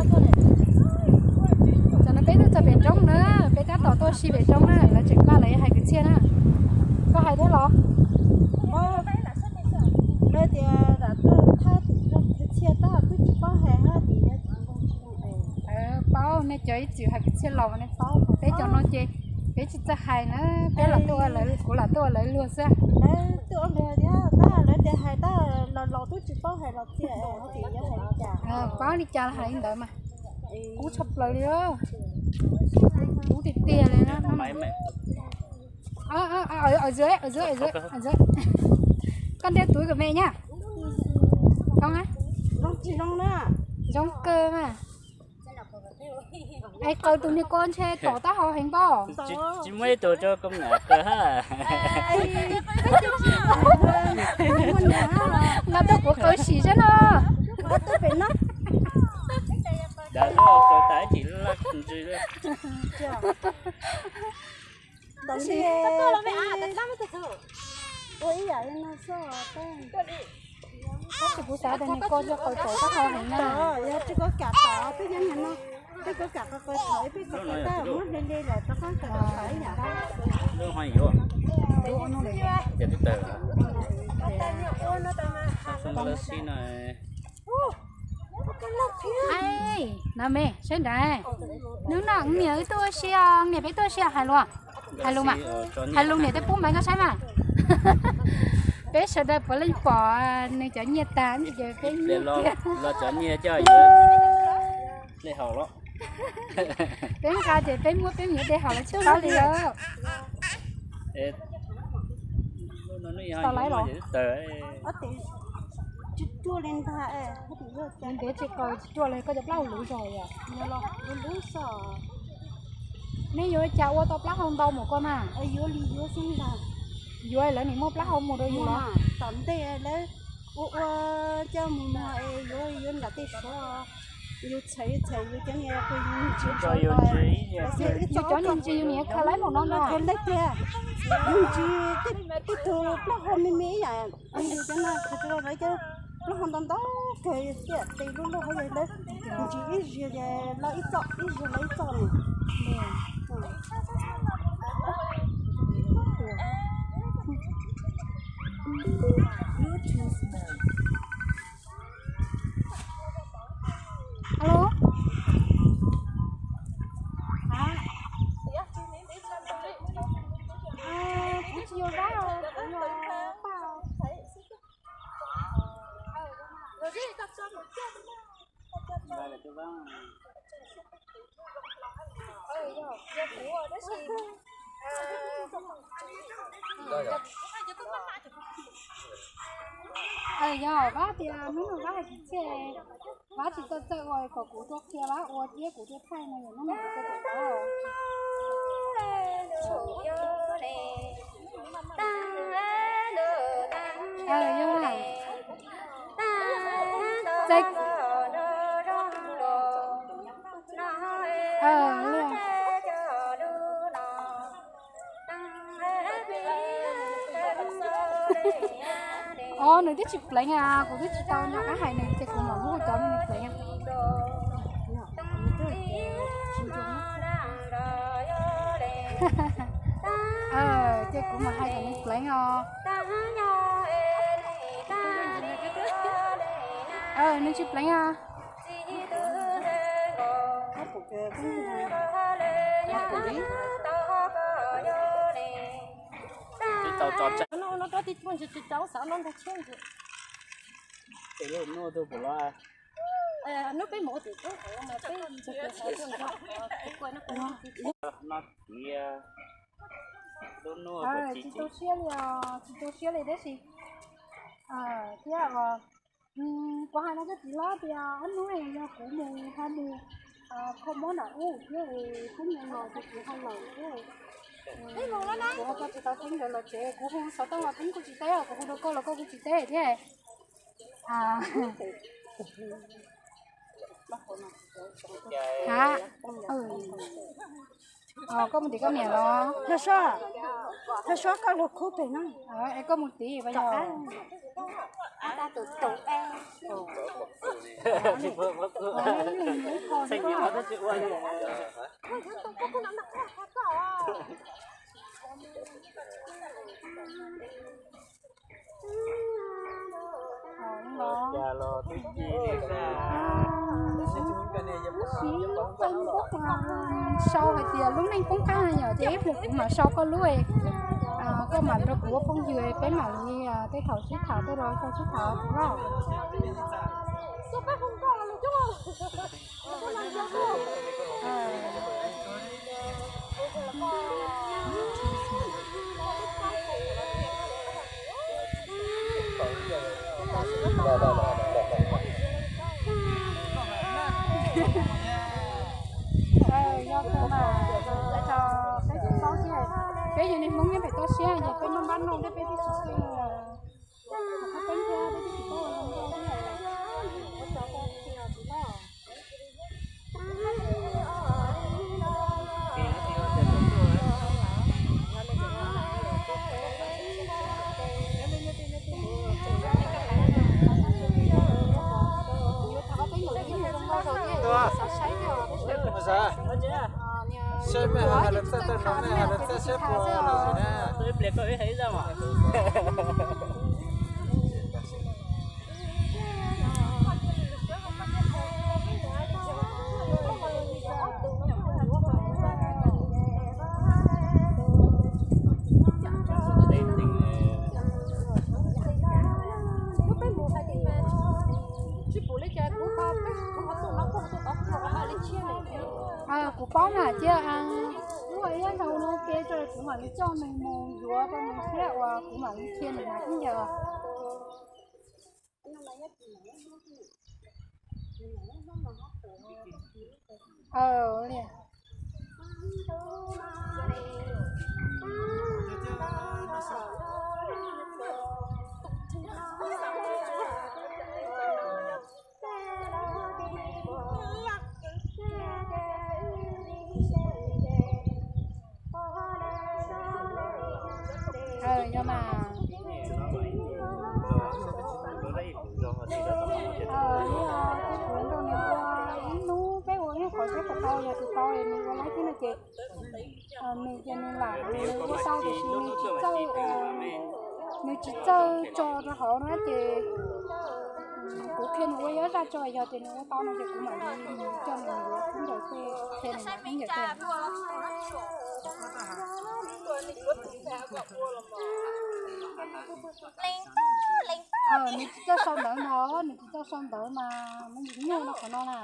Tam no peb tuaj txog pem roob na, peb tab tom tuaj si pem roob na, lawv tseem npaj lawv yuav hais kwv txhiaj na. Koj hais thiab los? Lawv tias lam tuaj thab tim kwv txhiaj tab twb tsis paub hais hab tim. Paub, nej cov ib txwm hais kwv txhiaj los nej paub, peb cov no ces peb tsis txawj hais na, peb lam tuaj ua lawv, kuv lam tuaj ua lawv luag xwb. Lawv tuaj ua luag thiab, tab lawv tias hais tab los los twb tsis paub hais los txias hais li cas. Paub li cas los hais li ntawd mas. Kub tshaj plaws li, kub tiag tiag li. Koj ntiab tus kom me nyab. Zoo kawg mas. Es qaws tus niag ko ntshe tom taub hau heev pob. Tsis muaj ib tug rau koj niam qaws hab. Nqa tuaj kuv qaws sim saib no. Dav loj qaws tas ib chim laj ntsws. Tab sis ua ib yam li no xwb, tab sis kuv xav tias nws ko coj qaws tom taub hau heev na. Yog tsis koj kam tom peb nyob no, peb koj kam qaws qaws tom peb koj qaws tau muab hle hle lawm rov qab qaws tom ib yam. Ai, no me saib nrad, hnub no niam wb tuaj ua si, niam peb tuaj ua si hais lus, hais lus mas, hais lus niam tej pub mas koj saib mas. Peb sawv daws puav leej pom nws cov nyiaj tag ces peb los cov nyiaj coj yuav dej haus los. Peb nqa ces peb muab peb me nyuam dej haus los tsis paub li os. Tau lawm los? Ntev tsis qaws tsis ruaj li, koj cov plaub hau luv zog yom. Nej yuav cas ua tau plaub hau ntau mus koj na? Yuav li yuav xwb ntag. Yuav lawv nim muaj plaub hau mus rau yus los? Tom ntej lawv ua ua coj mus muag es yuav yuav nram tej suav, yus txhais yus txhais yus cov niag yus ntsis, yus cov niag ntsis yus niam khaws laib mus no na. Khaws laib tiag, yus ntsis tej tug plaub hau me me ib yam yus cov no khaws rau lawv cov plaub hau ntau ntau kawg tiam tes lub lub hauv yog lawv ntsis ib zig los ib txoj ib zig los ib txoj no. Alo. Kuv tsis yog Vab, kuv yog Paj. Yog Vab tias hnub no Vab hais kwv txhiaj, Vab tsis tau txawj ua kom kuv tuaj qhia Vab ua thiab kuv tuaj thaij no yog hnub no kuv tau tau. Yog Os, nws twb tsis pleev, kuv twb tsis tau nco qab hais nws ces kuv mam muab kuv cov no nws pleev. Ces kuv mam hais kom nws pleev os. Nws tsis pleev os. Tsis tu siab li os, tsis tu siab li tab sis thiab os. Kuv hais no rau txiv hlob tias ob hnub yog kuv mus ho mus kho mob nram ub thiab, kuv mus los ces kuv ho lawm thiab. Kuv ho tsis tau teeb nkawd los tsev, kuv hu xov tooj los kuv kuj tsis teb, kuv hu rau koj los koj kuj tsis teb thiab. Ha, Koj mus tim koj niam los? Los so, los so koj los khub pem no. Es koj mus tim. Sau hais tias lub neej poob qab no yom, ces ib pliag kuv mam sau koj lub, koj mam nrog kuv ua phooj ywg, peb mam li tej thaum sib tham tuaj rau koj sib tham loj. Yog kawg mas, peb tsis paub thiab, peb yog neeg Hmoob nyob pem toj siab ces peb npaj npaj noj thiab peb twb tsis xwb. Seb mej hais lawv txawj tawm no, mej hais lawv txawj seb puas los sis na. Kuv paub mas cia lub iab ntau no ces kuv mam li coj nws mus yuav rau nws thiab uas kuv mam li qhia nws hnav khaub ncaws. Yog mas, kuv nrog nws ua ib hnub peb ua ib qhov saib puas tau, yog tus tau nws ua laib thiab no ces nws ces nws lam nws ua tau tiam sis nws tsis txawj, nws tsis txawj tso rau hauv na ces kuv qhia nws ua ib zaj tso, yog tias nws ua tau no ces kuv mam li coj nws yuav khaub ncaws tej, qhia nws hnav khaub ncaws tej. Nws tsis txawj sau ntawv no, nws tsis txawj sau ntawv mas nws nyuaj no qhov no na.